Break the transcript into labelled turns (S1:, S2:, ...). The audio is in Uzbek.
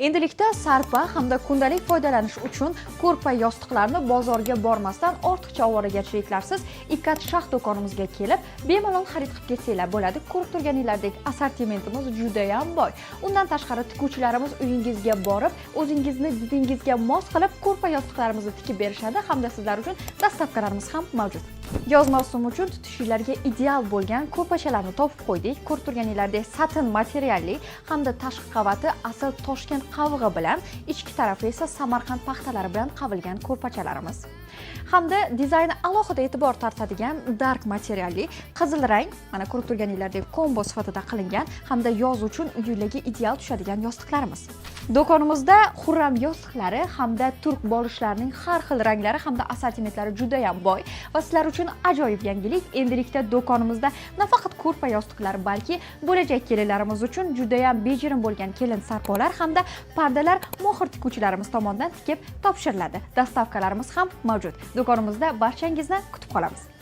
S1: Endilikda sarpa hamda kundalik foydalanish uchun ko'rpa yostiqlarni bozorga bormasdan, ortiqcha ovoragarchiliklarsiz Ikat Shah do'konimizga kelib, bemalol xarid qilib ketsanglar bo'ladi. Ko'rib turganinglardek, assortimentimiz judayam boy. Undan tashqari, tikuvchilarimiz uyingizga borib, o'zingizni didingizga mos qilib ko'rpa yostiqlarimizni tikib berishadi hamda sizlar uchun доставка larimiz ham mavjud. Yoz mavsumi uchun tutishinglarga ideal bo'lgan ko'rpachalarni topib qo'ydik. Ko'rib turganinglardek, satin materialli hamda tashqi qavati asl Toshkent qavig'i bilan, ichki tarafi esa Samarqand paxtalari bilan qavilgan ko'rpachalarimiz hamda dizayni alohida e'tibor tortadigan dark materialli qizil rang, mana, ko'rib turganinglardek, kombo sifatida qilingan hamda yoz uchun uylarga ideal tushadigan yostiqlarimiz. Do'konimizda xurram yostiqlari hamda turk bolishlarining har xil ranglari hamda assortimentlari judayam boy. Va sizlar uchun ajoyib yangilik: endilikda do'konimizda nafaqat ko'rpa yostiqlar, balki bo'lajak kelinlarimiz uchun judayam bejirim bo'lgan kelin sarpolar hamda pardalar mohir tikuvchilarimiz tomonidan tikib topshiriladi. Доставка larimiz ham mavjud. Do'konimizda barchangizni kutib qolamiz.